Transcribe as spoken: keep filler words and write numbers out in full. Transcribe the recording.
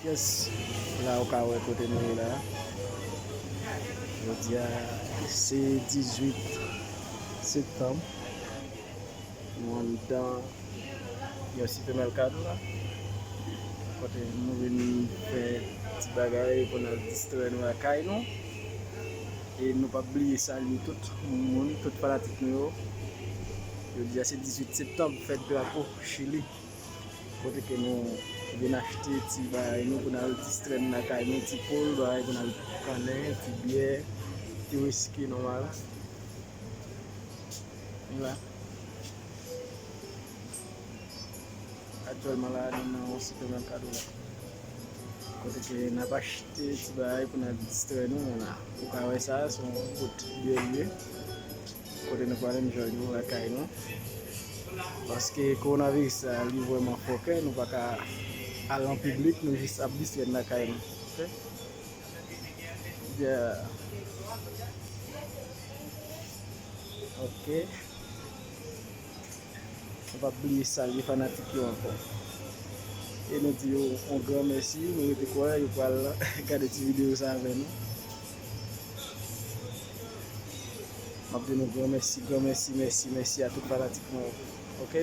Yes, la ou ka wè kote nou ye la. Jodi a se dizuit septanm. Nou anndan yon sipèmèkado la. Kote nou vin fè ti bagay pou n al distrè nou lakay nou. E nou p ap bliye salye tout moun, tout fanatik nou yo. Jodi a se dizuit septanm, fèt drapo Chili. Kote ke nou vin achte ti bagay nou pou n al distrè n lakay nou, ti poul, bagay pou n al kannen, ti byè, ti wiski nòmal. Vwala. Aktyèlman la, nou nan yon sipèmèkado la. Kote ke n ap achte ti bagay pou n al distrè nou, vwala. Ou ka wè sa, se yon bout byè li ye. Kote nou pral enjoy nou lakay nou. Paske kowonaviris la, li vrèman fòkè, nou pa ka al an piblik, nou jis ap distrè n lakay nou. Ok? Yeah. Ok. Nou p ap bliye salye fanatik yo ankò. E nou di yo yon gran mèsi, nou rete kwè yo pral gade ti videyo sa avè nou. M ap di nou gran mèsi, gran mèsi, mèsi, mèsi a tout fanatik mwen yo. Ok?